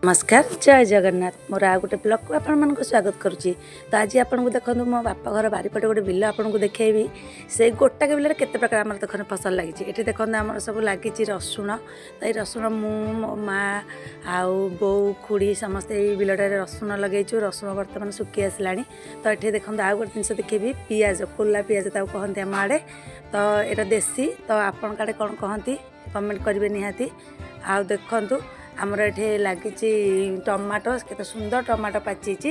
ନମସ୍କାର, ଜୟ ଜଗନ୍ନାଥ। ମୋର ଆଉ ଗୋଟେ ବ୍ଲଗ୍କୁ ଆପଣମାନଙ୍କୁ ସ୍ୱାଗତ କରୁଛି। ତ ଆଜି ଆପଣଙ୍କୁ ଦେଖନ୍ତୁ, ମୋ ବାପା ଘର ବାରିପଟେ ଗୋଟେ ବିଲ ଆପଣଙ୍କୁ ଦେଖେଇବି। ସେଇ ଗୋଟାକ ବିଲରେ କେତେ ପ୍ରକାର ଆମର ଦେଖନ୍ତୁ ଫସଲ ଲାଗିଛି। ଏଠି ଦେଖନ୍ତୁ, ଆମର ସବୁ ଲାଗିଛି ରସୁଣ। ତ ଏଇ ରସୁଣ ମୁଁ, ମୋ ମା ଆଉ ବୋଉ, ଖୁଡ଼ି ସମସ୍ତେ ଏଇ ବିଲଟାରେ ରସୁଣ ଲଗେଇଛୁ। ରସୁଣ ବର୍ତ୍ତମାନ ଶୁଖି ଆସିଲାଣି। ତ ଏଠି ଦେଖନ୍ତୁ, ଆଉ ଗୋଟେ ଜିନିଷ ଦେଖେଇବି, ପିଆଜ, କୋଲା ପିଆଜ ତାକୁ କହନ୍ତି ଆମ ଆଡ଼େ। ତ ଏଇଟା ଦେଶୀ। ତ ଆପଣଙ୍କ ଆଡ଼େ କ'ଣ କହନ୍ତି, କମେଣ୍ଟ କରିବେ ନିହାତି। ଆଉ ଦେଖନ୍ତୁ, ଆମର ଏଠି ଲାଗିଛି ଟମାଟୋ, କେତେ ସୁନ୍ଦର ଟମାଟୋ ପାଚିଛି।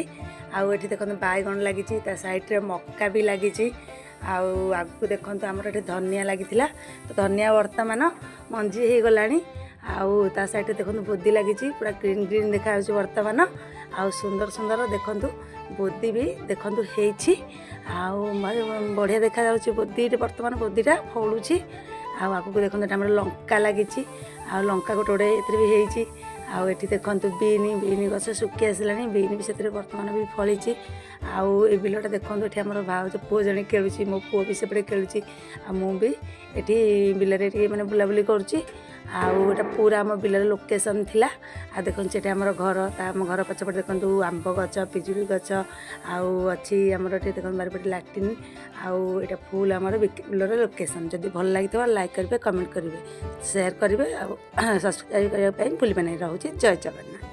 ଆଉ ଏଠି ଦେଖନ୍ତୁ, ବାଇଗଣ ଲାଗିଛି, ତା ସାଇଡ଼ରେ ମକା ବି ଲାଗିଛି। ଆଉ ଆଗକୁ ଦେଖନ୍ତୁ, ଆମର ଏଠି ଧନିଆ ଲାଗିଥିଲା। ତ ଧନିଆ ବର୍ତ୍ତମାନ ମଞ୍ଜି ହେଇଗଲାଣି। ଆଉ ତା ସାଇଡ଼ରେ ଦେଖନ୍ତୁ, ବୋଦି ଲାଗିଛି, ପୁରା ଗ୍ରୀନ୍ ଗ୍ରୀନ୍ ଦେଖାଯାଉଛି ବର୍ତ୍ତମାନ। ଆଉ ସୁନ୍ଦର ସୁନ୍ଦର ଦେଖନ୍ତୁ, ବୋଦି ବି ଦେଖନ୍ତୁ ହେଇଛି। ଆଉ ଭାରି ବଢ଼ିଆ ଦେଖାଯାଉଛି ବୋଦି। ବର୍ତ୍ତମାନ ବୋଦିଟା ଫଳୁଛି। ଆଉ ଆଗକୁ ଦେଖନ୍ତୁ, ଏଠି ଆମର ଲଙ୍କା ଲାଗିଛି। ଆଉ ଲଙ୍କା ଗୋଟେ ଗୋଟେ ଏଥିରେ ବି ହେଇଛି। ଆଉ ଏଠି ଦେଖନ୍ତୁ, ବିନି ବିନି ଗଛ ଶୁଖି ଆସିଲାଣି, ବିନି ବି ସେଥିରେ ବର୍ତ୍ତମାନ ବି ଫଳିଛି। ଆଉ ଏ ବିଲଟା ଦେଖନ୍ତୁ, ଏଠି ଆମର ଭାଉଜ ପୁଅ ଜଣେ ଖେଳୁଛି, ମୋ ପୁଅ ବି ସେପଟେ ଖେଳୁଛି। ଆଉ ମୁଁ ବି ଏଠି ବିଲରେ ଟିକେ ମାନେ ବୁଲାବୁଲି କରୁଛି। ଆଉ ଏଇଟା ପୁରା ଆମ ବିଲର ଲୋକେସନ୍ ଥିଲା। ଆଉ ଦେଖନ୍ତୁ, ସେଠି ଆମର ଘର, ତା ଆମ ଘର ପଛପଟେ ଦେଖନ୍ତୁ, ଆମ୍ବ ଗଛ, ପିଜୁଳି ଗଛ ଆଉ ଅଛି। ଆମର ଏଠି ଦେଖନ୍ତୁ, ବାରିପଟେ ଲାଟ୍ରିନ୍। ଆଉ ଏଇଟା ଫୁଲ୍ ଆମର ବିଲର ଲୋକେସନ୍। ଯଦି ଭଲ ଲାଗିଥିବ, ଲାଇକ୍ କରିବେ, କମେଣ୍ଟ କରିବେ, ସେୟାର କରିବେ ଆଉ ସବସ୍କ୍ରାଇବ୍ କରିବା ପାଇଁ ଭୁଲିବେ ନାହିଁ। ରହୁଛି, ଜୟ ଜଗନ୍ନାଥ।